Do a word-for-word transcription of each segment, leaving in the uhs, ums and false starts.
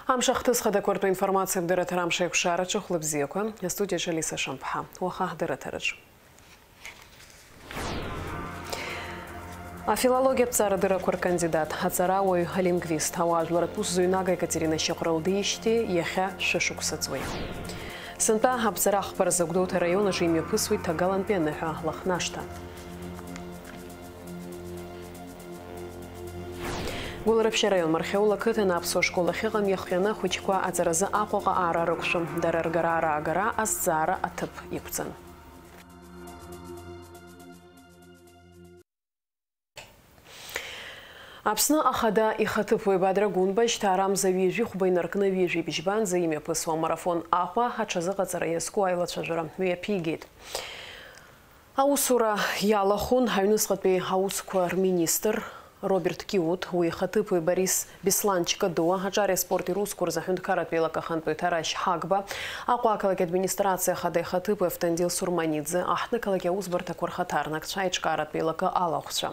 Амш ахҭыс хадақәа ртәы информациа абдырраҭара амш аиқәшараҿы хәлыбзиақәа, астудиаҿы Алиса Шамԥҳа. Уаха ҳдырраҭараҿы. Афилологиатә ҵарадыррақәа ркандидат, аҵарауаҩ, алингвист, ауаажәларратә усзуҩнага Екатерина Шьаҟрыл диижьҭеи иахьа шәышықәса ҵуеит. Сынтәа абзара ахԥа рзы Гәдоуҭа араион аҿы имҩаԥысуеит ҭагалантәи аныҳәа Лыхнашҭа. Гәылрыԥшь араион Мархьаул ақыҭан аԥсуа школ ахьыҟам иахҟьаны ахәыҷқәа аҵаразы Аҟәаҟа аара рықәшәом. Дара ргара-раагара азҵаара аҭыԥ иқәҵан. Аԥсны Ахада ихаҭыԥуаҩ Бадра Гәынба жьҭаарамза ҩажәи хәба инаркны ҩажәи бжьбанӡа имҩаԥысуа амарафон Аҟәа аҽазыҟаҵара иазку аилацәажәара мҩаԥигеит. Аусура иалахәын аҩныҵҟатәи аусқәа рминистр Роберт Киут, уи ихаҭыԥуаҩ Борис Беслан Чкадуа, аҿари аспорти русқәа рзы аҳәынҭқарратә еилак ахантәаҩ Ҭарашь Ҳагба, Аҟәа ақалақь администрациа ахада ихаҭыԥуаҩ Автандил Сурманиӡе, аҳҭнықалақь аусбарҭақәа рхаҭарнакцәа, аиҿкааратә еилакы алахәцәа.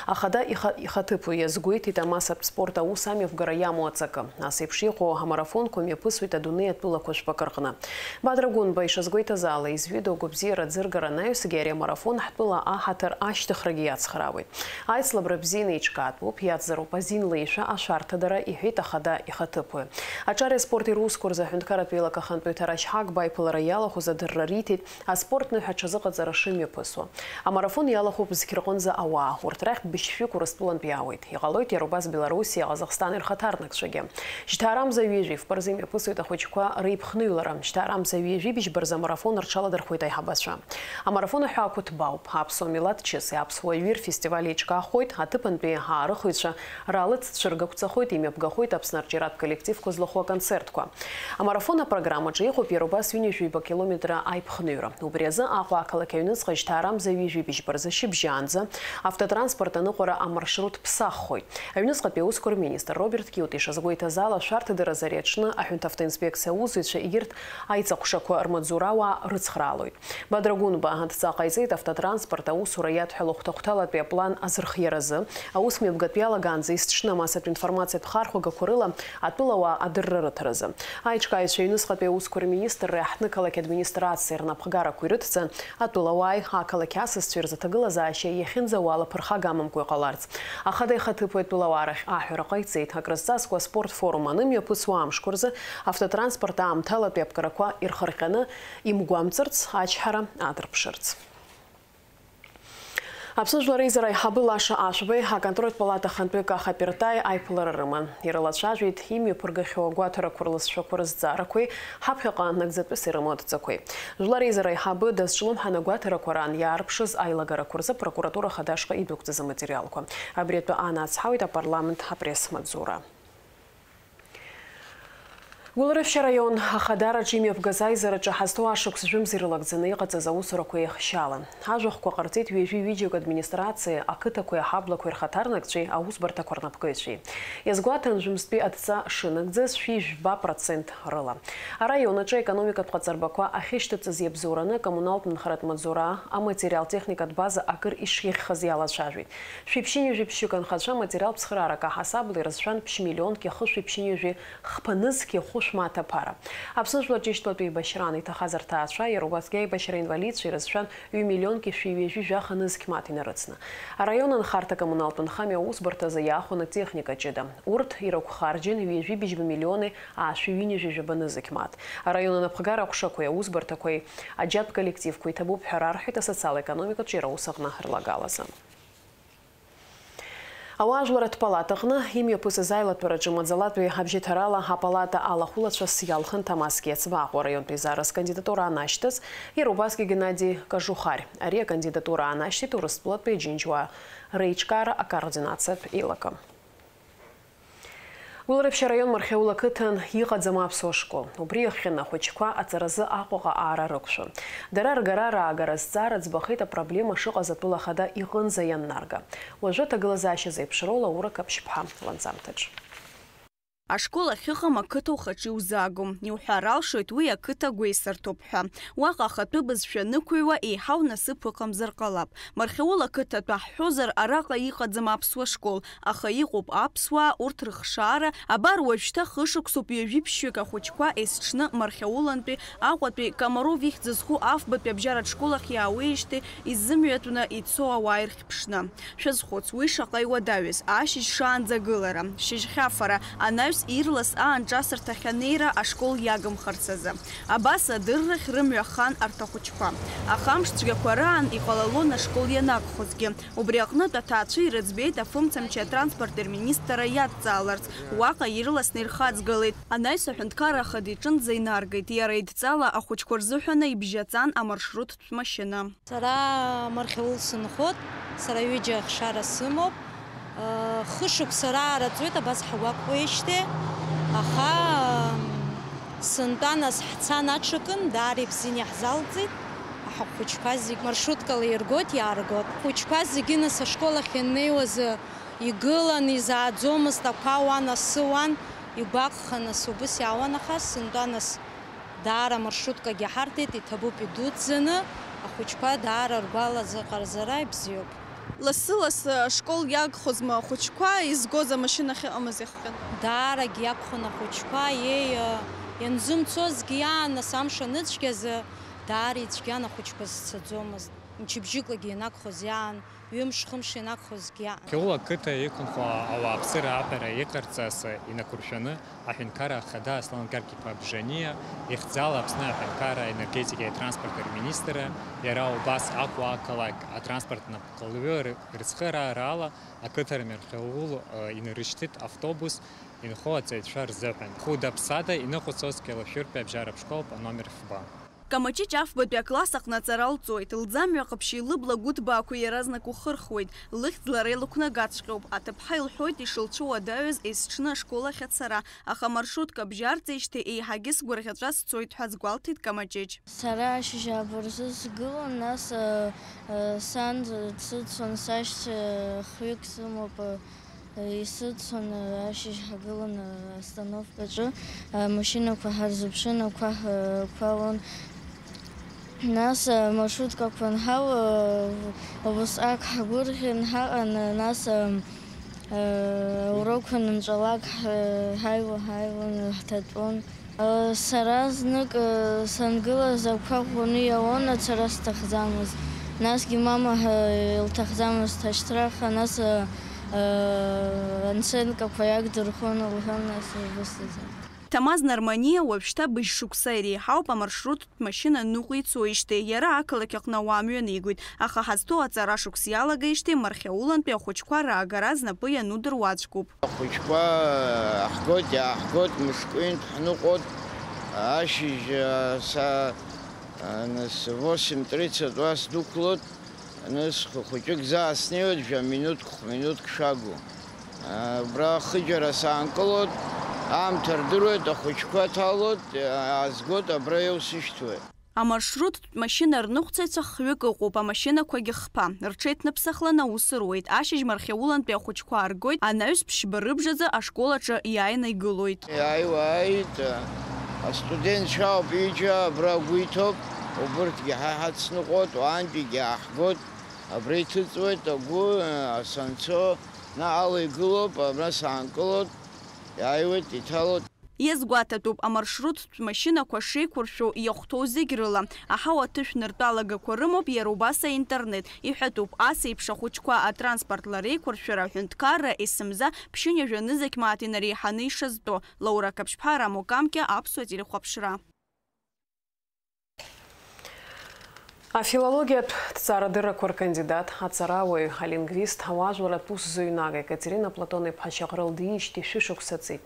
Ахада иха-, ихаҭыԥуаҩ иазгәеиҭеит амассатә спорт аус амҩаԥгара иамоу аҵакы. Ас еиԥш иҟоу амарафонқәа мҩаԥысуеит адунеи атәылақәа жәпакы рҟны. Бадра Гәынба ишазгәеиҭаз ала, изҩыда агәабзиара аӡыргара анаҩсгьы ари амарафон ҳтәыла аҳаҭыр ашьҭыхрагьы иацхраауеит. Аицлабра бзианы еиҿкаатәуп, иацзароуп азин леишәа ашәарҭадара, иҳәеит ахада ихаҭыԥуаҩ. Аҿари аспорти русқәа рзы аҳәынҭқарратә еилак ахантәаҩ Ҭарашь Ҳагба аиԥылара иалахәыз адырра риҭеит аспорт ныҳәа аҽазыҟаҵара шымҩаԥысуа. Амарафон иалахәуп зқьы рҟынӡа ауаа, урҭ рахьтә быжьшәҩык Урыстәылантә иаауеит. Иҟалоит иара убас Белоруссиеи Ҟазахстани рхаҭарнакцәагьы. Жьҭаарамза ҩажәи фба рзы имҩаԥысуеит ахәыҷқәа реиԥхныҩлара. Жьҭаарамза ҩажәи быжьба рзы амарафон рҽаладырхәуеит аиҳабацәа. Амарафон аҳәаақәа ҭбаауп. Аԥсуа милаҭ чыси аԥсуа жәи рфестивали еиҿкаахоит, аҭыԥантәи аарыхыҩцәа ралҵ цәыргақәҵахоит, имҩаԥгахоит Аԥсны арҿиаратә коллективқәа злахәу аконцертқәа. Амарафон апрограммаҿы иҟоуп иара убас ҩынҩажәи ҩба километра аиԥхныҩра. Убри азы Аҟәа ақалақь аҩныҵҟа жьҭаарамза ҩажәи быжьба рзы шьыбжьаанӡа автотранспорт аныҟәара амаршрут ԥсаххоит. Аҩныҵҟатәи аусқәа рминистр Роберт Киут ишазгәеиҭаз ала, ашәарҭадаразы ари аҽны аҳәынҭавтоинспекциа аусзуҩцәа егьырҭ аиҵаҟәшақәа рмаҵзура ауаа рыцхраалоит. Бадра Гәынба адҵа ҟаиҵеит автотранспорт аусура иадҳәалоу хәҭа-хәҭалатәи аплан азырхиаразы, аус мҩаԥгатә иалагаанӡа есыҽны амассатә информациатә хархәагақәа рыла атәылауаа адырра рыҭаразы. Аиҿкааҩцәа аҩныҵҟатәи аусқәа рминистрреи аҳҭнықалақь администрациеи рнапхгарақәа ирыдҵан, атәылауааи ақалақь асасцәеи рзы аҭагылазаашьа иахьынӡауала ԥырхага амамкәа иҟаларц. Ахада ихаҭыԥуаҩ атәылауаа рахь аҳәара ҟаиҵеит, акрызҵазкуа аспорт форум анымҩаԥысуа амшқәа рзы автотранспорт аамҭалатәи аԥҟарақәа ирхырҟьаны имгәамҵырц, ачҳара адырԥшырц. Аԥсны Жәлар Реизара аиҳабы Лаша Ашәбеи аконтрольтә палата ахантәаҩы Каха Пертаи аиԥылара рыман. Ирылацәажәеит имҩаԥыргахьоу агәаҭарақәа рлызшәақәа рызҵаарақәеи ҳаԥхьаҟа нагӡатәыс ирымоу адҵақәеи. Жәлар Реизара аиҳабы дазҿлымҳан агәаҭарақәа раан иаарԥшыз аилагарақәа рзы апрокуратура ахадашҟа идәықәҵаз аматериалқәа. Абри атәы аанацҳауеит апарламент апресс-маҵзура. Гәылрыԥшь араион Ахадараҿы имҩаԥгаз аизараҿы ҳазҭоу ашықәс жәымз ирылагӡаны иҟаҵаз аусурақәа еихшьаалан. Ажәахәқәа ҟарҵеит ҩажәи ҩыџьак администрациеи, ақыҭақәеи аҳаблақәеи рхаҭарнакцәеи аусбарҭақәа рнапкыҩцәеи. Иазгәаҭан, жәымзтәи адҵа шынагӡаз шәи жәба процент рыла. Араион аҿы аекономикатә ҟаҵарбақәа ахьышьҭыҵыз иабзоураны акоммуналтә нхаратә маҵзура аматериал-техникатә база акыр ишиӷьхаз иалацәажәеит. Шәиԥшьынҩажәи ԥшьҩык анхацәа аматериалтә цхыраарак аҳасабала ирызшәан ԥшь-миллионки хышәи ԥшьынҩажәи хԥа нызқьи хәышә ма аҭаԥара. Аԥсны жәлар џьышьтәылатәи еибашьраан иҭахаз арҭаацәа иара убасгьы аибашьра инвалидцәа ирызшәан ҩ-миллионки шәи ҩажәи жәаха нызқь мааҭ инарыцны. Араион анхарҭа коммуналтә нхамҩа аусбарҭазы иаахәаны техника ҷыда. Урҭ ирықәхарџьын ҩажәи быжьба миллиони аашәи ҩынҩажәи жәаба нызқь мааҭ. Араион анапхгара аҟәшақәеи аусбарҭақәеи аџьатә коллективқәа иҭабуп ҳәа рарҳәеит асоциал-економикатә ҷыра аус аҟны рлагалазы. Ауаажәларратә палатаҟны имҩаԥысыз аилатәараҿы маӡалатәи абжьаҭарала апалата алахәылацәас иалхын Ҭамаз Кьацба Аҟәа араионтә еизара зкандидатура анашьҭыз, иара убасгьы Геннади Кажухарь. Ари акандидатура аанашьҭит Урыстәылатәи аџьынџьуаа реиҿкаара акоординациатә еилакы. Гәылрыԥшь араион Мархьаул ақыҭан иҟаӡам аԥсуа школ. Убри иахҟьаны ахәыҷқәа аҵаразы Аҟәаҟа аара рықәшәон. Дара ргара-раагара зҵаара ӡбахеит апроблема шыҟаз атәыла ахада иҟынӡа ианнарга. Уажәы аҭагылазаашьа зеиԥшроу Лаура Каԥшьԥҳа ланҵамҭаҿ. Ашкол ахьыҟам ақыҭа ухаҿы иузаагом. Иуҳәар алшоит уи ақыҭа гәеисырҭоуп ҳәа. Уаҟа ахатәы бызшәа анықәыҩуа еиҳау насыԥ ыҟамзар ҟалап. Мархьаул ақыҭа ҳәа ҳҳәозар, араҟа иҟаӡам аԥсуа школ, аха иҟоуп аԥсуаа, урҭ рыхшаара. Абар уажәшьҭа хышықәсоуп ҩажәи ԥшьҩык ахәыҷқәа есҽны Мархьаулантәи, Аҟәатәи, Комаров ихьӡ зху афбатәи абжьаратә школ ахь иаауеижьҭеи изымҩатәны ицо ауаа ирхьыԥшны. Шәазхәыц, уи шаҟа иуадаҩыз, ашьыжь шаанӡа агылара, шьыжьхьафара, анаҩс ирлас аанҿасырҭахь анеира ашкол иагымхарц азы. Абас адыррахь рымҩа хан арҭ ахәыҷқәа. Аха амш цәгьақәа раан иҟалалон ашкол ианакәхозгьы. Убри аҟнытә аҭаацәа ирыӡбеит афымцамчи атранспорти рминистрра иадҵааларц, уаҟа ирласны ирхаҵгылеит. Анаҩс аҳәынҭқарра ахада иҿынӡа инаргеит, иара идҵала ахәыҷқәа рзыҳәаны ибжьаҵан амаршруттә машьына. Сара Мархьаул сынхоит, сара ҩыџьа ахшара сымоуп. Хышықәса раара ҵуеит абас ҳгәаҟуеижьҭеи, аха сынтәа нас ҳцан аҽакын, даара ибзиан иаҳзалҵит. Ҳхәыҷқәа зегь маршруткала иргоит, иааргоит. Ҳхәыҷқәа зегьы нас ашкол ахь ианнеиуаз игылан, изааӡомызт, ақәа ауан, асы ауан, игәаҟханы нас убыс иаауан, аха сынтәа нас даара амаршруткагьы ҳарҭеит, иҭабуп идуӡӡаны, ахәыҷқәа даара ргәалазыҟазаара ибзиоуп. Лассы-лассы ашкол иагхозма ахәыҷқәа изгоз амашьына ахьыҟамыз иахҟьаны? Даарагь иагхон ахәыҷқәа, еи, ианзымцозгьы иаан, нас амш аныцәгьаз, даара ицәгьан, ахәыҷқәа зцаӡомызт. Мчыбжьыклагьы ианагхоз иаан, ҩымш-хымш ианагхозгьы иаан. Хьаул ақыҭа иқәынхо ауааԥсыра аҳәара иҟарҵаз инақәыршәаны, аҳәынҭқарра ахада Аслан Гарк-иԥа Бжаниа ихьӡала Аԥсны аҳәынҭқарра аенергетикеи атранспорти рминистрра, иара убас Аҟәа ақалақь атранспорт напхгаҩы рыцхыраара ала, ақыҭа Мархьаул инарышьҭит автобус инхо аҵаҩцәа рзыҳәан. Хәыда-ԥсада иныҟәцоз Кьалашәыртәи абжьаратә школп аномер фба. Камаҷыҷ афбатәи акласс аҟны аҵара лҵоит. Лӡамҩа ҟаԥшьи лыбла гәыҭбаақәеи иаразнак ухырхуеит. Лыхьӡ лара илықәнагаҵәҟьоуп. Аҭыԥҳа илҳәоит ишылцәуадаҩыз есҽны ашкол ахь ацара, аха амаршрутка бжьарҵеижьҭеи еиҳагьы сгәырӷьаҵәа сцоит ҳәа азгәалҭеит Камаҷыҷ. Сара ашьыжь ааба рзы сгылан, нас, э, э, сан дсыцәон, сашьцәа хҩык сымоуп, э, Исыцәан, ашьыжь ҳагылан астановкаҿы, амашьынақәа ҳарзыԥшын, ақәа ҳақәалон. Нас амаршруткақәа анҳау, убысҟак ҳгәырӷьан ҳаҟан, нас аурокқәа анынҵәалак ҳаиуа, ҳаиуан, ҳҭатәон. Сара знык сангылаз ақәа ӷәӷәаны иауан, ацара сҭахӡамызт. Насгьы мама илҭахӡамызт ҳашьҭра, аха нас анценкақәа иагдырхәон лҳәон, нас илбысҭаӡам. Ҭамаз Нарманиа уажәшьҭа быжь шықәса иреиҳауп амаршруттә машьына ныҟәицоижьҭеи, иара ақалақь аҟны ауаа мҩанеигоит, аха ҳазҭоу аҵара шықәс иалагеижьҭеи Мархьаулантәи ахәыҷқәа раагара знапы иану дыруаӡәкуп. Ахәыҷқәа ҳгоит, иааҳгоит, мышкәинтә ҳныҟәоит, ашьыжь, са, нас, восемь тридцать уа сдәықәлоит, нас, хәыҷык заа снеиуеит, жәа минуҭк, хә-минуҭк шагу. Убра хыџьара саанкылоит, аамҭа рдыруеит, ахәыҷқәа ҭалоит, аазгоит, абра иоусышьҭуеит. Амаршруттә машьына рныҟәцаҩцәа хҩык ыҟоуп, амашьынақәагьы хԥа. Рҽеиҭныԥсахланы аус руеит. Ашьыжь Мархьаулантәи ахәыҷқәа ааргоит, анаҩс ԥшьба рыбжазы ашкол аҿы иааины игылоит. Иааиуа ааит, астудентцәа ауп ҩыџьа абра агәы иҭоуп, убырҭгьы ҳа иҳацныҟәоит, уаантәигьы ааҳгоит, абра иҭыҵуеит агәы, санцо, наҟ ала игылоуп, абра саанкылоит, иааиуеит, иҭалоит. Иазгәаҭатәуп, амаршруттә машьынақәа шеиқәыршәоу иахәҭоу зегь рыла аҳауа аҭышә ныртәалагақәа рымоуп, иара убас аинтернет. Иҳәатәуп, ас еиԥш ахәыҷқәа атранспорт лареиқәыршәара аҳәынҭқарра есымза ԥшьынҩажәа нызқь мааҭ инареиҳаны ишазтәу. Лаура Қаԥшьԥҳа, Рамо Камкьа, Аԥсуа телехәаԥшра. Афилологиатә ҭҵаарадыррақәа ркандидат, аҵарауаҩ, алингвист, ауаажәларратә усзуҩнак Екатерина Платон-иԥҳа Шьаҟрыл диижьҭеи шәышықәса ҵит.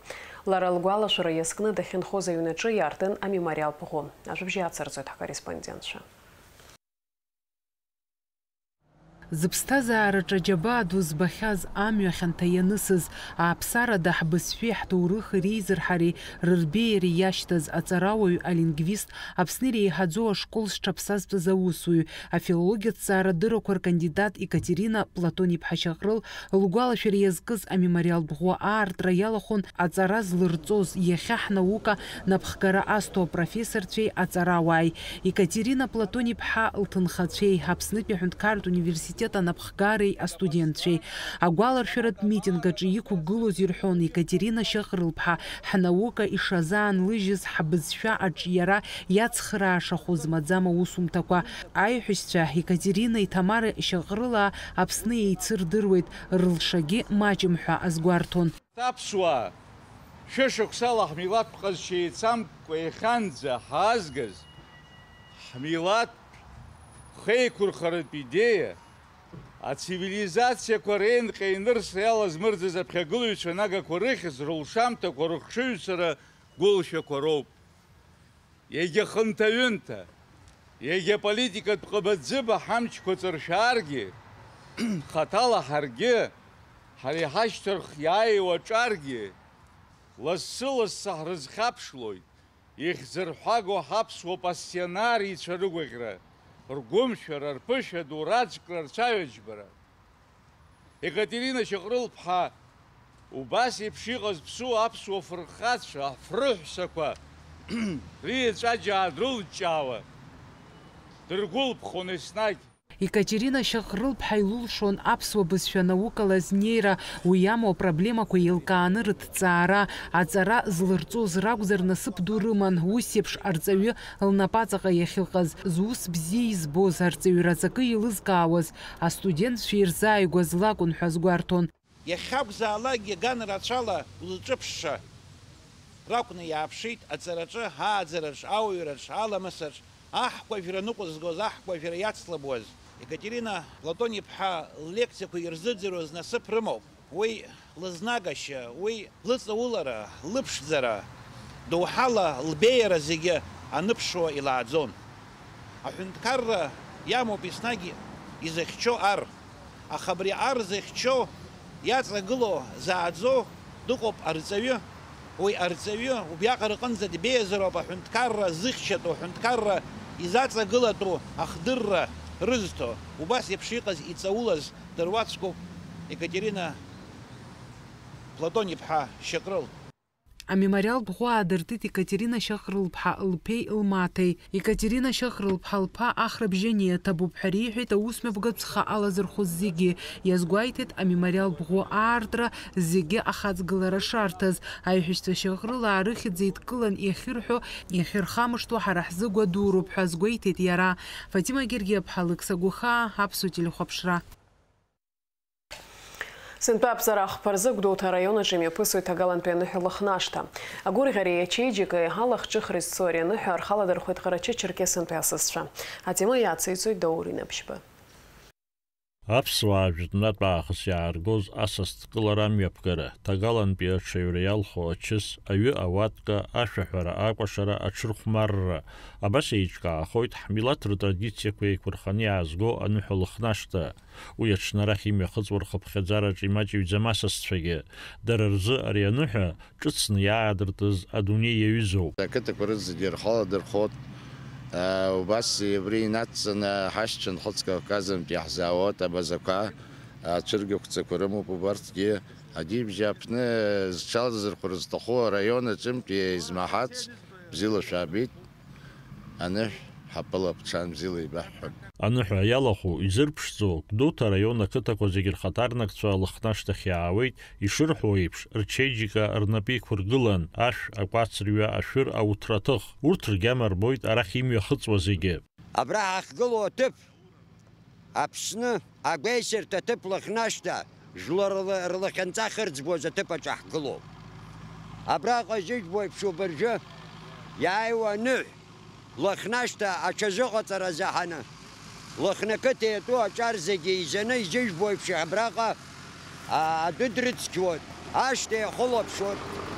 Лара лгәалашәара иазкны дахьынхоз аҩнаҿы иаартын амемориалтә ӷәы. Ажәабжь иацырҵоит ҳкорреспондентцәа. Зыԥсҭазаараҿы аџьабаа ду збахьаз, амҩа хьанҭа ианысыз, ааԥсарада ҳбызшәеи ҳҭоурыхи реизырҳареи рырбеиареи иашьҭаз аҵарауаҩ, алингвист, Аԥсны иреиҳаӡоу ашкол зҽаԥсазтәыз аусуҩ, афилологиатә ҭҵаарадыррақәа ркандидат Екатерина Платон-иԥҳа Шьаҟрыл лгәалашәара иазкыз амемориалтә ӷәӷәа аартра иалахәын аҵара злырҵоз, иахьа ҳнаука напхгара азҭо апрофессорцәеи аҵарауааи. Екатерина Платон-иԥҳа лҭынхацәеи Аԥснытәи аҳәынҭқарратә университет анапхгареи астудентцәеи агәаларшәаратә митинг аҿы иқәгылоз ирҳәон, Екатерина Шьаҟрылԥҳа, ҳнаука ишазаанлыжьыз, ҳбызшәа аҿиара иацхраашахоз маӡам аусумҭақәа. Аиҳәшьцәа Екатеринеи Ҭамара Шьаҟрылаа Аԥсны еицырдыруеит, рылшагьы маҷым ҳәа азгәарҭон. Аԥсуаа, шәышықәсала ҳмилаҭтә ҟазшьа еицамкәа иахьанӡа ҳаазгаз, ҳмилаҭтә хеиқәырхаратә идеиа, ацивилизациақәа реинҟьа-инырса иалазмырӡыз аԥхьагылаҩцәа нагақәа рыхьӡ, рылшамҭақәа, рыхшыҩцара гәылшәақәа роуп. Егьа хынҭаҩынҭа, егьа политикатә ҟыбаӡыба ҳамчқәа ҵыршәааргьы, хаҭала ҳаргьы, ҳара иҳашьҭырхх иааиуа аҿаргьы, лассы-лассы ҳрызхьаԥшлоит, ихьӡырҳәаго ҳаԥсуа пассионарицәа рыгәаӷьра, ргәымшәара, рԥышәа ду, раҵәкра, рцәаҩаџьбара. Екатерина Шьаҟрылԥҳа убас еиԥш иҟаз ԥсуа аԥсуа фырхацәа, афырҳәсақәа реиҵәаџьаа дрылыҷҷаауа дыргәылԥхон еснагь. Екатерина Шьаҟрылԥҳа илылшон аԥсуа бызшәа наукала знеира, уи иамоу апроблемақәа еилкааны рыҭҵаара, аҵара злырҵоз ракәзар насыԥ ду рыман, ус еиԥш арҵаҩы лнапаҵаҟа иахьыҟаз, зус бзиа избоз, арҵаҩра аҵакы еилызкаауаз астудентцәа ирзааигәаз лакәын ҳәа азгәарҭон. Иахьакәзаалакгьы ган рацәала узҿыԥшша ракәны иааԥшит аҵараҿы, ааӡараҿ, ауаҩраҿ, аламысаҿ, аҳкәажәра ныҟәызгоз, аҳкәажәра иацлабуаз. Екатерина Платон-иԥҳа ллекциақәа ирзыӡырҩуаз насыԥ рымоуп. Уи лызнагашьа, уи лыҵаулара, лыԥшӡара, доуҳала лбеиара зегьы аныԥшуа илааӡон. Аҳәынҭқарра иамоуп еснагь изыхьчо ар, аха абри ар зыхьчо, иаҵагыло, зааӡо дыҟоуп арҵаҩы. Уи арҵаҩы убриаҟара аҟынӡа дбеиазароуп аҳәынҭқарра зыхьчатәу, аҳәынҭқарра изаҵагылатәу ахдырра рызҭо. Убас еиԥш иҟаз, иҵаулаз дыруаӡәкуп Екатерина Платон-иԥҳа Шьаҟрыл. Амемориалтә ӷәӷәа аадыртит Екатерина Шьаҟрылԥҳа лԥеи лмаҭеи. Екатерина Шьаҟрылԥҳа лԥа Ахра Бжьаниа ҭабуп ҳәа риҳәеит аусмҩаԥгатә ҵха алазырхәыз зегьы. Иазгәеиҭеит, амемориалтә ӷәӷәа аартра зегьы ахаҵгылара шарҭаз. Аиҳәшьцәа Шьаҟрылаа рыхьӡ еидкылан иахьырҳәо, иахьырхамышҭуа ҳара ҳзы гәадуроуп ҳәа азгәеиҭеит иара. Фатима Гергиаԥҳа, Лықьса Гәыхаа, Аԥсуа телехәаԥшра. Сынтәа аԥҵара ахԥа рзы Гәдоуҭа араион аҿы имҩаԥысуеит ҭагалантәи аныҳәа Лыхнашҭа. Агәырӷьареи ачеиџьыкеи алахҿыхреи зцу ари аныҳәа архаладырхәит Ҟарачы-Черкес-ынтәи асасцәа. Атема иациҵоит Даур Инабжьба. Аԥсуаа жәытәнатә аахыс иааргоз асасдкылара амҩаԥгара, ҭагалантәи аҽаҩра иалху ачыс, аҩы ауатка, ашәаҳәара, акәашара, аҽырхәмарра, абас еиҿкаахоит ҳмилаҭ ртрадициақәа еиқәырханы иаазго аныҳәа Лыхнашҭа. Уи аҽны арахь имҩахыҵуа рхыԥхьаӡараҿ имаҷыҩӡам асасцәагьы. Дара рзы ари аныҳәа ҿыцны иаадыртыз адунеи иаҩызоуп. Ақыҭақәа рызегьы рхаладырхәот, аа, убас абри инацҵаны ҳашьцәа Нхыҵ Кавказынтә иаҳзаауеит абазақәа, ацәыргақәҵақәа рымоуп убарҭгьы. Адибжьааԥны зҽалазырхәыр зҭаху араион аҿынтә измаҳац бзиала шәаабеит. Аныҳә ҳаԥылап, ҽан бзиала еибаҳҳәап. Аныҳәа иалахәу, изырԥшӡоу, Гәдоуҭа араион ақыҭақәа зегьы рхаҭарнакцәа Лыхнашҭахь иаауеит, ишырҳәо еиԥш, рчеиџьыка рнапы иқәыргылан, ашә, акәацрҩа, ашәыр, ауҭраҭых. Урҭ ргьама рбоит арахь имҩахыҵуа зегьы. Абра ҳахьгылоу аҭыԥ Аԥсны агәеисырҭа ҭыԥ Лыхнашҭа, жәлар рлы-, рлахьынҵа хырӡбоз аҭыԥ аҿы ҳгылоуп. Абраҟа ижыжәбо еиԥш убыржәы иааиуа аныҳә, Лыхнашҭа аҽазыҟаҵара заҳаны, Лыхны ақыҭа иатәу аҿар зегьы еизаны ижыжәбо еиԥш абраҟа, а, адәы дрыцқьуан, ашҭа иахылаԥшуан,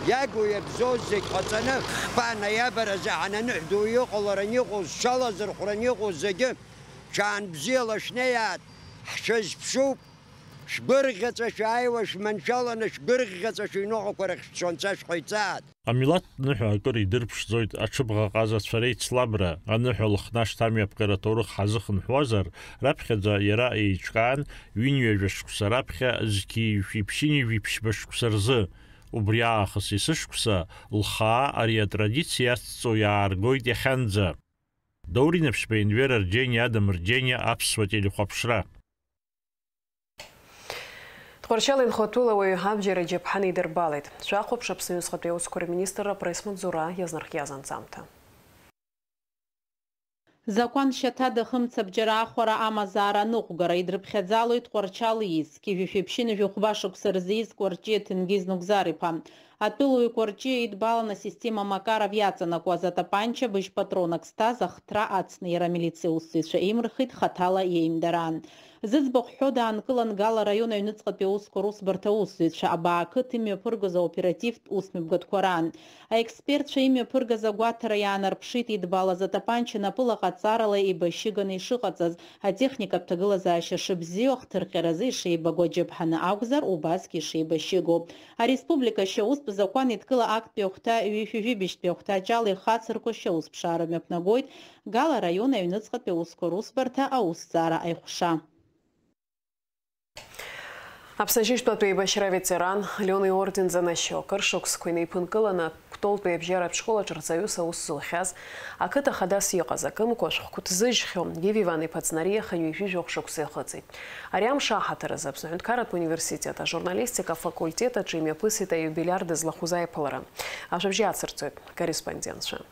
иагу иабзоу зегь ҟаҵаны, хԥа ноиабр азы ҳананыҳә ду иҟаларан иҟоу, зҽалазырхәран иҟоу зегьы, ҽаан бзиала шәнеиаат, Ҳшәызԥшуп, шәгәырӷьаҵәа шәааиуа шәманшәаланы, шәгәырӷьаҵәа шәыҩныҟақәа рахь шәцо анцәа шәҟаиҵааит. Амилаҭтә ныҳәа акыр идырԥшӡоит аҽыбӷаҟазацәа реицлабра. Аныҳәа Лыхнашҭа амҩаԥгара аҭоурых ҳазыхынҳәуазар, раԥхьаӡа иара еиҿкаан ҩынҩажәа шықәса раԥхьа зқьи жәшәи ԥшьынҩажәи ԥшьба шықәса рзы. Убри аахыс есышықәса лхаа ари атрадициа иацҵо иааргоит иахьанӡа. Даур Инаԥшьба, Енвер Арџьениа, Адам Рџьениа, Аԥсуа телехәаԥшра. Тҟәарчал инхо атәылауаҩ абџьар аџьаԥҳан идырбалеит. Шәахәаԥш Аԥсны аҩныҵҟатәи аусқәа рминистрра апресс-маҵзура иазнархиаз анҵамҭа. Закәан шьаҭада хымцабџьара ахәара амазаара аныҟәгара идрыԥхьаӡалоит Тҟәарчал ииз, зқьи жәшәи ԥшьынҩажәи хәба шықәса рзы ииз Кәарҷиа Ҭенгиз Нугзар-иԥа. Атәылауаҩ Кәарҷиа идбалан асистема Макаров иаҵанакуаз атапанча быжь патронак зҭаз ахҭра ацны иара амилициа аусзуҩцәа еимырхит, хаҭала иеимдараан. Зыӡбахә ҳәо даанкылан Гала араион аҩныҵҟатәи аусқәа русбарҭа аусзуҩцәа, Абаа ақыҭа имҩаԥыргоз аоперативтә усмҩаԥгатәқәа раан. Аекспертцәа имҩаԥыргаз агәаҭара иаанарԥшит идбалаз атапанча напыла ҟаҵарала еибашьыганы ишыҟаҵаз, атехникатә ҭагылазаашьа шыбзиоу, ахҭырҟьаразы ишеибагоу аџьаԥҳаны акәзар, убасгьы ишеибашьыгоу. Ареспублика ашьаустә закәан еидкыла актәи ахәҭа ҩышәи жәибжьтәи ахәҭаҷ ала ихацырку ашьаусԥшаара мҩаԥнагоит Гала араион аҩныҵҟатәи аусқәа русбарҭа аусҭҵаара аиҟәша. Аԥсны ашьыжьтәылатә еибашьра аветеран, Леон иорден занашьо, акыр шықәсқәа инеиԥынкыланы Кәтолтәи абжьаратә школ аҿы рҵаҩыс аус зылхьаз ақыҭа хадас иҟаз, акымкәа ашәҟәқәа ҭзыжьхьоу Гиви Иван-иԥа Ҵнариа хынҩажәи жәохә шықәса ихыҵит. Ари амш аҳаҭыр азы Аԥсны аҳәынҭқарратә университет ажурналистика афакультет аҿы имҩаԥысит аиубилиар дызлахәыз аиԥылара. Ажәабжь ацырҵоит корреспондентцәа.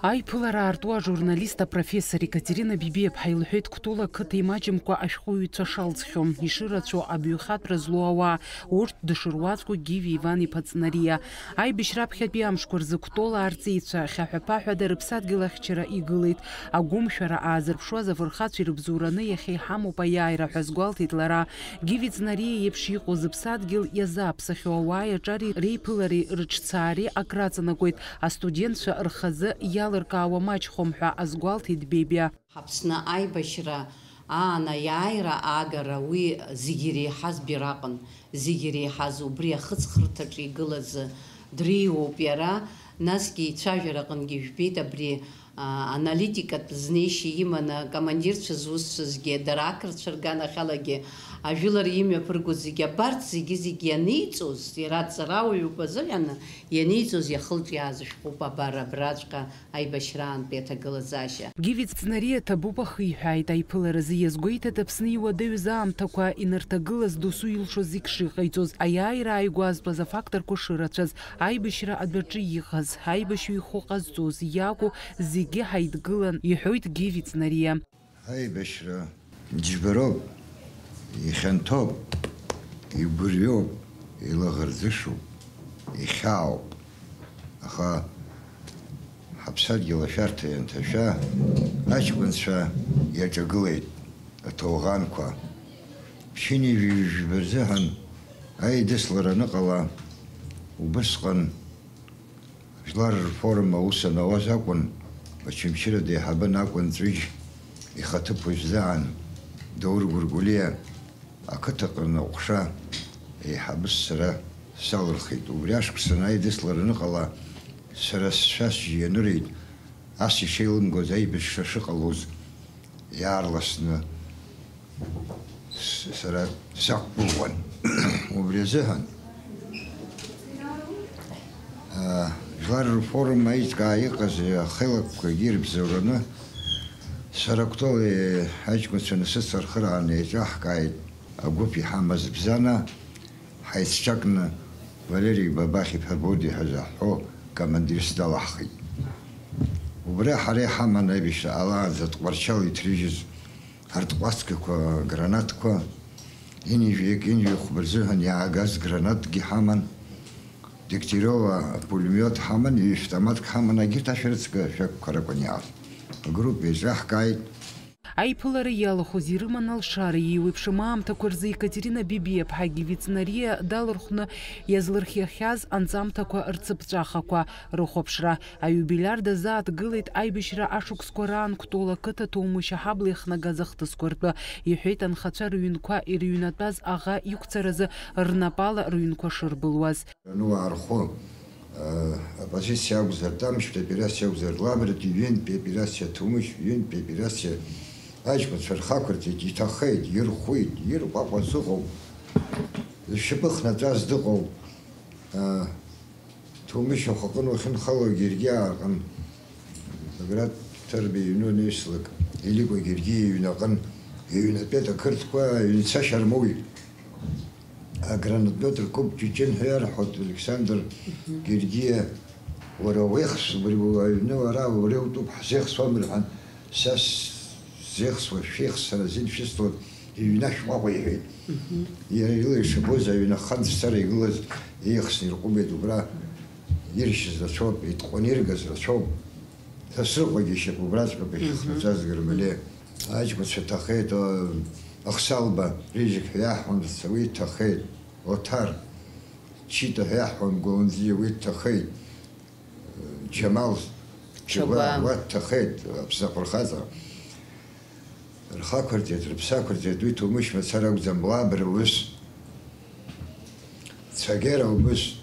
Аиԥылара аарту ажурналист апрофессор Екатерина Бибиаԥҳа илҳәеит, Кәтол ақыҭа имаҷымкәа ашәҟәыҩҩцәа шалҵхьоу, ишырацәоу абаҩхатәра злоу ауаа, урҭ дышруаӡәку Гиви Иван-иԥа Ҵнариа. Аибашьра аԥхьатәи амшқәа рзы Кәтол аарҵеицәа хьаҳәа-ԥаҳәада рыԥсадгьыл ахьчара игылеит. Агәымшәара аазырԥшуаз афырхацәа ирыбзоураны иахьа иҳамоуп аиааира ҳәа азгәалҭеит лара. Гиви Ҵнариа иеиԥш иҟоу зыԥсадгьыл иазааԥсахьоу ауааи аҿари реиԥылареи рыҿцаареи акраҵанакуеит, астудентцәа рхазы иалыркаауа маҷхом ҳәа азгәалҭеит Бебиа. Ҳаԥсны аибашьра аан аиааира аагара уи зегьы иреиҳаз Бираҟын, зегьы иреиҳаз убри ахыҵхырҭаҿы игылаз дреиуоуп иара, насгьы ицәажәара аҟынгьы ижәбеит абри. Аналитикатә знеишьа иманы, акомандирцәа зусҭцәазгьы, дара ақырҭцәа рганахьалагьы, ажәылара имҩаԥырго зегьы абарҭ зегьы-зегьы ианиҵоз, иара аҵарауаҩуп азыҳәан, ианиҵоз иахылҿиааз ашәҟәуп абар абраҵәҟьа аибашьраантәи аҭагылазаашьа. Гиви Ҵнариа ҭабуп ахиҳәааит, аиԥыларазы иазгәеиҭеит Аԥсны иуадаҩыз аамҭақәа инарҭагылаз досу илшоз зегь шиҟаиҵоз, аиааира ааигәазтәыз афакторқәа шырацәаз, аибашьра адәаҿы иҟаз, аибашьҩы ихәы ҟазҵоз иакәу зегьы ҳаидгылан, иҳәоит Гиви Ҵнариа. Аибашьра џьбароуп, ихьанҭоуп, игәырҩоуп, илаӷырӡышоуп, ихьаауп. Аха ҳаԥсадгьыл ашәарҭа ианҭашәа, аҷкәынцәа иаҿагылеит аҭоуӷанқәа. Ԥшьынҩажәи жәба рзыҳәан аидыслара аныҟала, убысҟан Жәлар рфорум аус анауаз акәын, Очамчыра деиҳабын акәын Ҵәыџь ихаҭыԥуаҩ ззаан, Даур Гәыргәлиа ақыҭаҟны аҟәша еиҳабыс сара салырхит. Убри ашықәсан аидыслара аныҟала, сара сшәа сжьы ианырит, ас ишеилымгоз аибашьра шыҟалоз иаарласны с-, сара сақәгәыӷуан. Убри азыҳәан, аа, Жәлар рфорум аиҿкаа иҟаз ахеилакқәагьы ирыбзоураны, сара Кәтол аҷкәынцәа насыцла рхы рааны еиҿаҳкааит агәыԥ иҳамаз Бзана, ҳаицҿакны Валери Бабахь-иԥа Боди ҳәа заҳҳәо командирс далаҳхит. Убра ҳара иҳаман аибашьра ҟалаанӡа Тҟәарчал иҭрыжьыз артҟәацгақәа, гранатқәа, ҩынҩажәи акы, ҩынҩажәи хәба рзыҳәан иаагаз гранаткгьы ҳаман, Дегтирева пулемиот ҳаман, ҩ-автоматк ҳаман, егьырҭ ашәарыцага шәақьқәа ракәын иааз. Агруппа еиҿаҳкааит. Аиԥылара иалахәыз ирыман алшара, еиуеиԥшым аамҭақәа рзы Екатерина Бебиаԥҳагьы Вицнариа далырхәны иазлырхиахьаз анҵамҭақәа рцыԥҵәахақәа рыхәаԥшра. Аиубилиар дазааҭгылеит аибашьра ашықәсқәа раан Кәтол ақыҭа Ҭоумышь аҳабла иахнагаз ахҭысқәа ртәы, иҳәеит анхацәа рыҩнқәа ирыҩнатәаз аӷа иқәцаразы рнапала рыҩнқәа шырбылуаз. Ану аархәы, э, оппозициа акәзар, Тамшьтәи операциа акәзар, Лабратәи ҩынтәи операциа, Ҭумышь ҩынтәи операциа, аҷкәынцәа рхақәырҵеит, иҭахеит, ирхәит, ирҟәаҟәа зыҟоуп, зшьапы хнаҵәаз дыҟоуп. Э, Ҭумышь ахәаҟын уахьынхалогь иаргьы ааҟын. Баграт Ҭырба иҩны анаҩслак, Еликәа Гергиа иҩнаҟын, иҩнатәеит ақырҭқәа, ҩнцашьа рмоуит. Агранатмет ркуп, Ҷыҷын ҳәа иарҳәоит, Александр Гергиа, уара уеихс, убри уаҩны уара, убри утәуп, ҳзеихсуам рҳәан, са сзеихсуа, шәеихс, сара азин шәысҭоит, иҩнашә Ҟәаҟәа иҳәеит. Иара ила ишабоз аҩны ахан дцара игылаз еихсны ирҟәыбеит убра, иршьыз рацәоуп, итҟәаны иргаз рацәоуп. Сасрыҟәагьы ишьапы убраҵәҟьоуп иахьыхнаҵәаз Гермалиа. Аҷкәынцәа ҭахеит, о, Ахсалба, Рижик ҳәа иаҳҳәон, дцауеит, ҭахеит. Оҭар, Чита ҳәа иаҳҳәон, Гәаланӡиа, уи дҭахеит. Џьамал, Чагәа, Чагәа. Уа дҭахеит, Аԥсны ахәырхаҵа. Рхақәырҵеит, рыԥсақәырҵеит, уи Ҭумышь мацара акәӡам, Лабра убыс. Цәагьара убыс.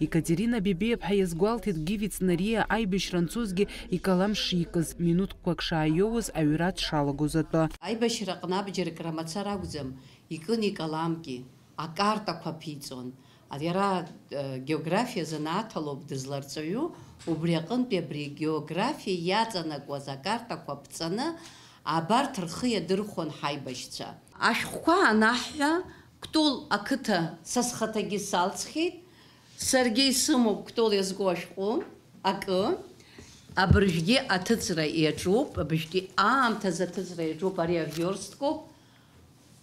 Екатерина Бебиаԥҳа иазгәалҭеит Гиви Цнариа аибашьра анцозгьы икалам шикыз, минуҭқәак шааиоуз аҩра дшалагоз атәы. Аибашьраҟны абџьар кра мацара акәӡам, икын икаламгьы, акартақәа ԥиҵон. Иара, э, географиа занааҭ алоуп дызларҵаҩу, убри аҟынтәи абри географиа иаҵанакуаз акартақәа ԥҵаны, абарҭ рхы иадырхәон ҳаибашьцәа. Ашәҟәқәа анаҳҳәа, Кәтол ақыҭа са схаҭагьы салҵхьеит, саргьы исымоуп Кәтол иазку ашәҟәы акы, абыржәгьы аҭыҵра иаҿуп, абыржәгьы аамҭазы аҭыҵра иаҿуп, ари авиорсткоуп,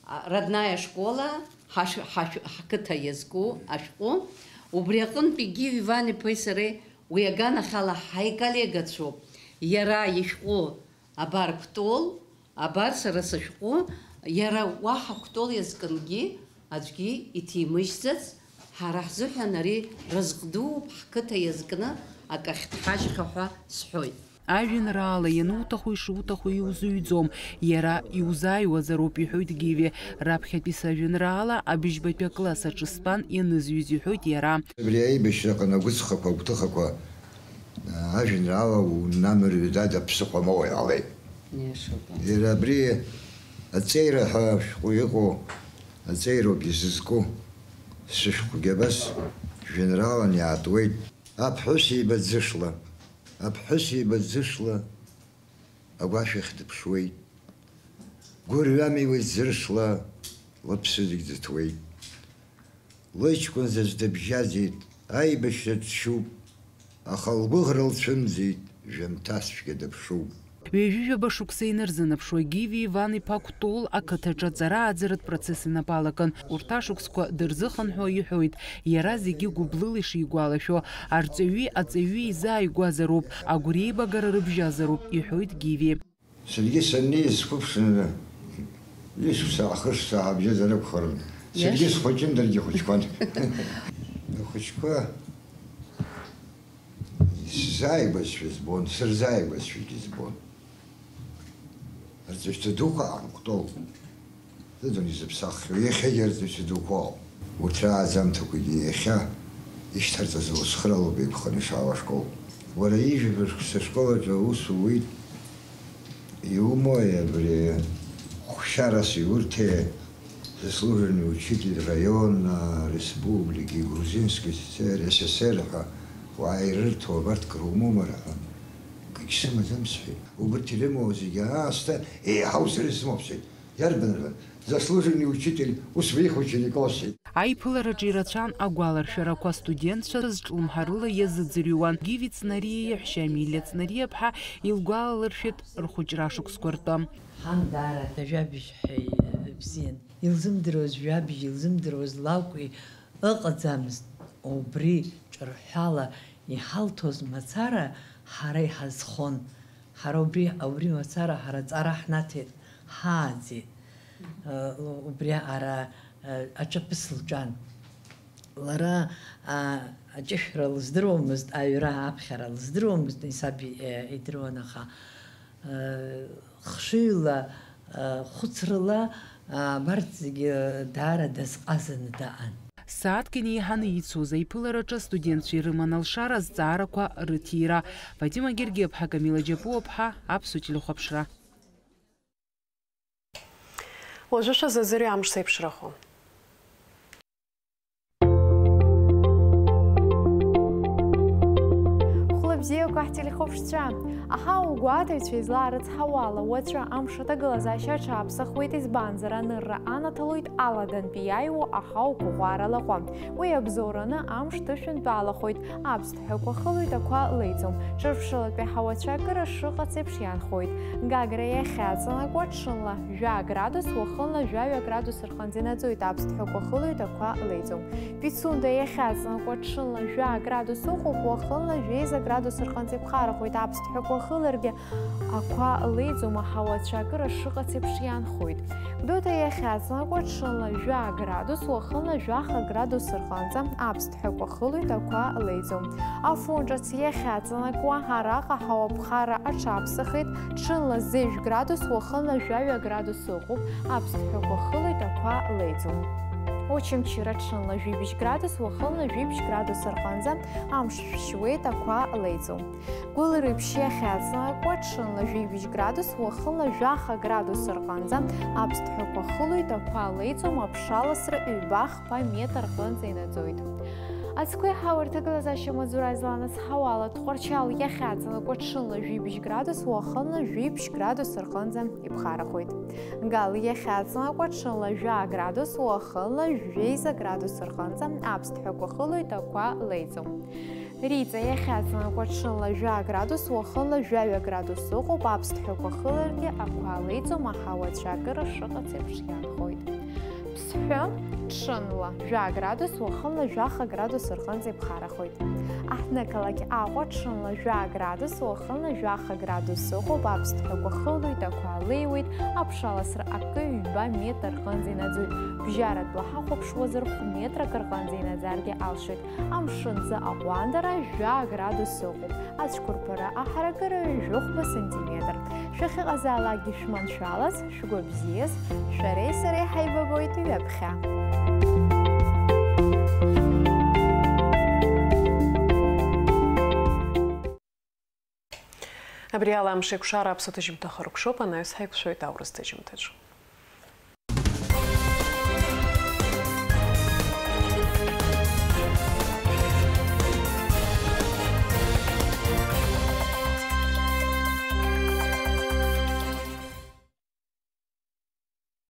а, Родная школа, ҳашә-, ҳашә-, ҳқыҭа иазку ашәҟәы, убри аҟынтәи Гиви Иван-иԥеи сареи уи аганахьала ҳаиколлегацәоуп, иара ишәҟәы абар Кәтол, абар сара сышәҟәы, иара уаҳа Кәтол иазкынгьы аӡәгьы иҭимыжьӡац, ҳара ҳзыҳәан ари разҟ дууп, ҳқыҭа иазкны акахь дҳажьхьа ҳәа сҳәоит. Ажәеинраала иануҭаху ишуҭаху иузыҩӡом, иара иузааиуазароуп, иҳәоит Гиви. Раԥхьатәи сажәеинраала абыжьбатәи акласс аҿы стәан ианызҩыз, иҳәоит иара. Абри аибашьраҟны агәыҵхақәа, агәҭыхақәа, ажәеинраала унамырҩы дада ԥсыхәа моуа иҟалеит. Иашоуп. Иара абри аҵеира ҳәа ашәҟәы иҟоу аҵеироуп изызку. Сышәҟәгьы абас жәеинраалан иаатуеит. Аԥҳәыс еиба ӡышла, аԥҳәыс еиба ӡышла агәашә ахь дыԥшуеит. Гәырҩами уи ӡыршла лыԥсы зегь ӡыҭуеит. Лыҷкәын заҵә дыбжьаӡит, аибашьра дшьуп, аха лгәыӷра лцәымӡит, жәамҭацәгьа дыԥшуп. Ҩажәижәаба шықәса инарзынаԥшуа Гиви Иван-иԥа Кәтол ақыҭаҿы аҵара-ааӡаратә процесс инапалакын. Урҭ ашықәсқәа дырзыхынҳәуа иҳәоит, иара зегьы гәыблыла ишигәалашәо, арҵаҩи аҵаҩи изааигәазароуп, агәреибагара рыбжьазароуп, иҳәоит Гиви. Саргьы саннеиз сқәыԥшны, ҩышықәса, ахышықәса ҳабжьаӡыр акәхарын. Саргьы схәыҷын, даргьы хәыҷқәан. Ахәыҷқәа сзааигәазшәа збон, сырзааигәазшәагьы збон. Арҵаҩцәа дуқәа аанкәтәоуп. Зыӡын изыԥсаххьоу, иахьагьы арҵаҩцәа дуқәоуп. Урҭ рааӡамҭақәагьы иахьа ишьҭарҵаз лыцхыралоуп еиқәханы ишаауа ашкол. Уара ижәабжь шықәса ашкол аҿы аус ууит, иумои абри хәшьарас иурҭеи заслуженный учитель района, республики, Грузинской ССР, СССР ҳәа уаа ирырҭо абарҭ крумоума рҳәан, акгьы сымаӡам сҳәеит. Убырҭ ирымоу зегьы аасҭа еиҳау сара исымоуп сҳәеит. Иарбан рҳәан, заслуженный учитель, ус уеихо ученикоу сҳәеит. Аиԥылараҿы ирацәан агәаларшәарақәа, астудентцәа зҿлымҳарыла иазыӡырҩуан. Гиви Цнариа иаҳәшьа Амилиа Цнариа-ԥҳа илгәалалыршәеит рхәыҷра ашықәсқәа ртәы. Ҳан даара ажәабжь ҳәа ибзиан. Илзымдыруаз жәабжь, илзымдыруаз лакәи ыҟаӡамызт. Убри ҿырҳәала иҳалҭоз мацара ҳара иҳазхон. Ҳара убри, убри мацара ҳара аҵара ҳнаҭеит. Ҳааӡеит. Э, убри ара, э, аҿаԥыц лҿан. Лара, а, аҷышәра лыздыруамызт, аҩра аԥхьара лыздыруамызт, исаб и-, э, идыруан, аха, э, хшыҩла, э, хәыцрала, а, абарҭ зегьы даара дазҟазаны даан. Сааҭк инеиҳаны ицоз аиԥылараҿы астудентцәа ирыман алшара азҵаарақәа рыҭира. Фатима Гергиаԥҳа, Камила Џьапуаԥҳа, Аԥсуа телехәаԥшра. Уажәы шәазазырҩа амш зеиԥшрахо. Хәлыбзиақәа ҳтелехәаԥшцәа! Аҳауагәаҭаҩцәа излаарыцҳауала, уаҵәы амш аҭагылазаашьа аҽааԥсахуеит, избанзар, анырра анаҭалоит аладантәи иааиуа аҳауақәа ӷәӷәа ралаҟәы. Уи абзоураны амш ҭышәынтәалахоит, аԥсҭҳәақәа хылоит, ақәа леиӡом. Ҿырԥшылатәи аҳауацәа акыр ашыҟац еиԥш иаанхоит. Гагра иахьаҵанакуа ҽынла жәа градус, уахынла жәаҩа градус рҟынӡа инаӡоит, аԥсҭҳәақәа хылоит, ақәа леиӡом. Пицунда иахьаҵанакуа ҽынла жәа градус ыҟоуп, уахынла жәеиза градус рҟынӡа иԥхарахоит, аԥсҭҳәақәа хыларгьы ақәа леиӡом, аҳауацәа акыр ашыҟац еиԥш иаанхоит. Гәдоуҭа иахьаҵанакуа ҽынла жәа градус, уахынла жәаха градус рҟынӡа аԥсҭҳәақәа хылоит, ақәа леиӡом. Афон ҿыц иахьаҵанакуа араҟа аҳауа ԥхара аҽаԥсахеит, ҽынла зежә градус, уахынла жәаҩа градус ыҟоуп, аԥсҭҳәақәа хылоит, ақәа леиӡом. Очамчыра ҽынла жәибжь градус, уахынла жәибжь градус рҟынӡа амш шәшьуеит, ақәа леиӡом. Гәылрыԥшь иахьаҵанакуа ҽынла жәибжь градус, уахынла жәаха градус рҟынӡа аԥсҭҳәақәа хылоит, ақәа леиӡом, аԥшаласра ҩба-хԥа метр рҟынӡа инаӡоит. Ацқәеи ҳауа рҭагылазаашьа маҵзура изланацҳауа ала, Тҟәарчал иахьаҵанакуа ҽынла жәибжь градус, уахынла жәибжь градус рҟынӡа иԥхарахоит. Гал иахьаҵанакуа ҽынла жәа градус, уахынла жәеиза градус рҟынӡа аԥсҭҳәақәа хылоит, ақәа леиӡом. Риҵа иахьаҵанакуа ҽынла жәа градус, уахынла жәаҩа градус ыҟоуп, аԥсҭҳәақәа хыларгьы ақәа леиӡом, аҳауацәа акыр ашыҟац еиԥш иаанхоит. Ԥсҳәы ҽынла жәа градус, уахынла жәаха градус рҟынӡа иԥхарахоит. Аҳҭнықалақь Аҟәа ҽынла жәа градус, уахынла жәаха градус ыҟоуп, аԥсҭҳәақәа хылоит, ақәа леиуеит, аԥшаласра акы ҩба метр рҟынӡа инаӡоит, бжьаратәла ҳахәаԥшуазар хә метрак рҟынӡа инаӡаргьы алшоит. Амшын ӡы аҟәандара жәа градус ыҟоуп, ацәқәырԥара аҳаракыра жәохәба сантиметр. Шәахьыҟазаалакгьы шәманшәалаз, шәгәабзиаз, шәареи сареи ҳаибабоит ҩаԥхьа. Абри ала амш еиқәшара аԥсуа ҭыжьымҭа хыркәшоуп, анаҩс ҳаиқәшәоит аурыс ҭыжьымҭаҿы.